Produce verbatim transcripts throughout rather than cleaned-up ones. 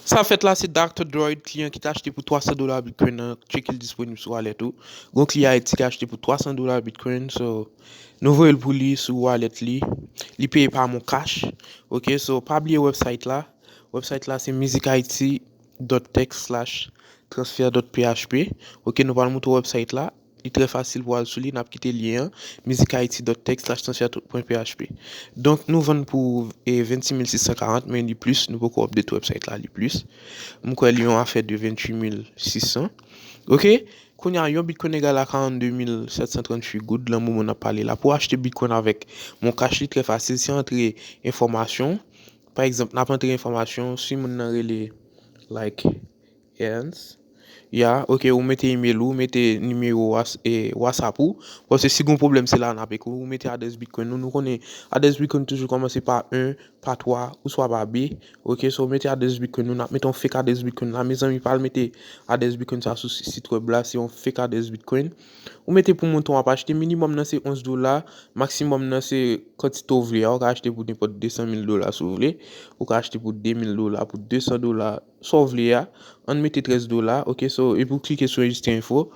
Sa fèt la, se Doctor Droid, kliyan ki te achte pou twa san dola Bitcoin nan, tcheke l disponib sou wallet ou. Gon kliyan Ayiti ki achte pou twa san dola Bitcoin, so nou voye l pou li sou wallet li. Li peye pa MonCash. Ok, so pa bliye website la. Website la se musichaiti dot tech slash transfer dot php. Ok, nou pral montre website la. Li trè fasil pou al sou li, n ap kite lyen an, musichaiti dot tech slash transfer dot php. Donk, nou vann pou e, vennsis mil sis san karant, men li plis, nou poko update website la, li plis. M kwè li yon afè de venntuit mil sis san. Ok? Kounye a, yon Bitcoin egal a karannde mil sèt san tranntuit goud, lan moman n ap pale la. Pou achte Bitcoin avèk MonCash, li trè fasil, se antre enfòmasyon. Pa egzanp, n ap antre enfòmasyon, si moun nan rele, like, Ernst. Ya, ok, ou mete email ou, ou mete nimewo Whats- e, WhatsApp ou. Paske si gon pwoblèm, se la n ap ekri w, ou mete adrès Bitcoin ou. Nou konnen adrès Bitcoin toujou kòmanse pa en, pa twa, oswa pa B. Ok, so ou mete adrès Bitcoin ou, n ap mete yon fake adrès Bitcoin la. Mezanmi, pa al mete adrès Bitcoin sa sou si- sit web la, se yon fake adrès Bitcoin. Ou mete pou montan w ap achte, minimòm nan se onz dola, maksimòm nan se kantite w vle a. Ou ka achte pou nenpòt de san mil dola si w vle. Ou ka achte pou de mil dola, pou de san dola, sa w vle a. Ann mete trèz dola, ok, so, epi w klike sou enregistre enfo.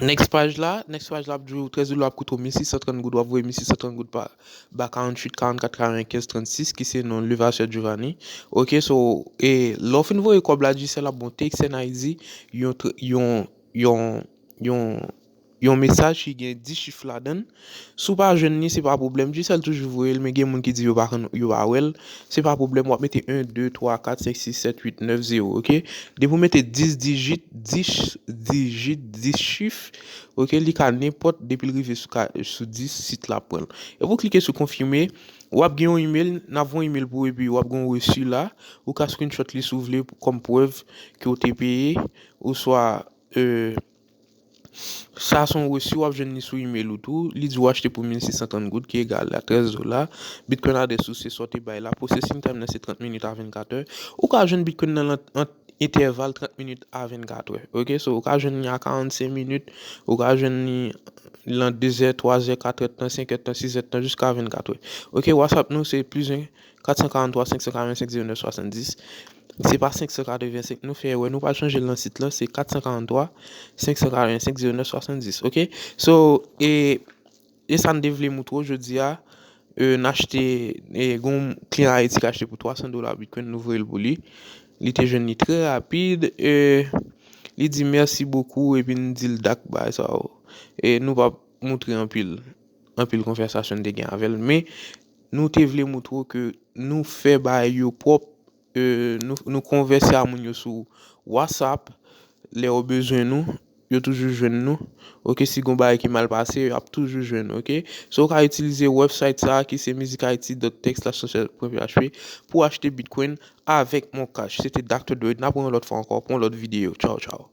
Next paj la, next paj la ap di w trèz dola ap koute w mil sis san trant goud, w ap voye mil sis san trant goud pa ba karanntuit karannkat katrevennkenz trannsis, ki se non Levasseur Giovanni. Ok, so, e lè w fin voye kòb la, Digicel ap ba w T X N I D, yon tr- yon yon yon yon yon mesaj ki gen dis chif ladan l. Si w pa jwenn li, se pa pwoblèm. Digicel toujou voye l, men gen moun ki di yo pa konn, yo pa wè l. Se pa pwoblèm, w ap mete en, de, twa, kat, senk, sis, sèt, uit, nèf, zewo, ok? Depi w mete dis dijit, dis dijit, dis chif, ok, li ka nenpòt, depi l rive sou ka, sou dis, sit la ap pran l. Epi w klike sou konfime, w ap gen yon email, n ap voye yon email pou ou, epi w ap gen yon resi la, ou ka screenshot li si w vle, kòm prèv ke w te peye, oswa, e, sa se yon resi, w ap jwenn li sou email ou tou. Li di w achte pou mil sis san trant goud, ki egal a trèz dola. Bitcoin adrès ou se sa w te bay la. Processing time nan se trant minit a vennkat è. Ou ka jwenn Bitcoin nan ant entèval trant minit a vennkat è. Ok, so ou ka jwenn li a karannsenk minit, ou ka jwenn li lan de zè, twa zè, kat è tan, senk è tan, sis è tan, jiska vennkat è. Ok, WhatsApp nou se plis en kat san karanntrwa senk san karannsenk zewo nèf swasanndis. Se pa senk san katrevensenk nou fè erè, nou pral chanje l nan sit lan, se kat san karanntrwa senk san karannsenk zewo nèf swasanndis, ok? So, e, e sa n te vle moutre w jodi a, e, n achte, e, gon kliyan Ayiti ki achte pou twa san dola Bitcoin, nou voye l pou li. Li te jwenn li trè rapid, e, li di mèsi bokou, epi n di l dak bagay sa yo. E nou p ap moutre anpil, anpil konvèsasyon n te gen avè l, men nou te vle moutre w ke nou fè bagay yo pwòp, e, nou, nou konvèse a moun yo sou WhatsApp, lè yo bezwen nou, yo toujou jwenn nou. Ok, si gon bagay ki mal pase, y ap toujou jwenn, ok? So, ou ka itilize website sa a ki se musichaiti dot tech slash transfer dot php pou achte Bitcoin avèk MonCash. Se te Doctor Droid. N ap wè yon lòt fwa ankò pou yon lòt videyo. Tchaw, tchaw.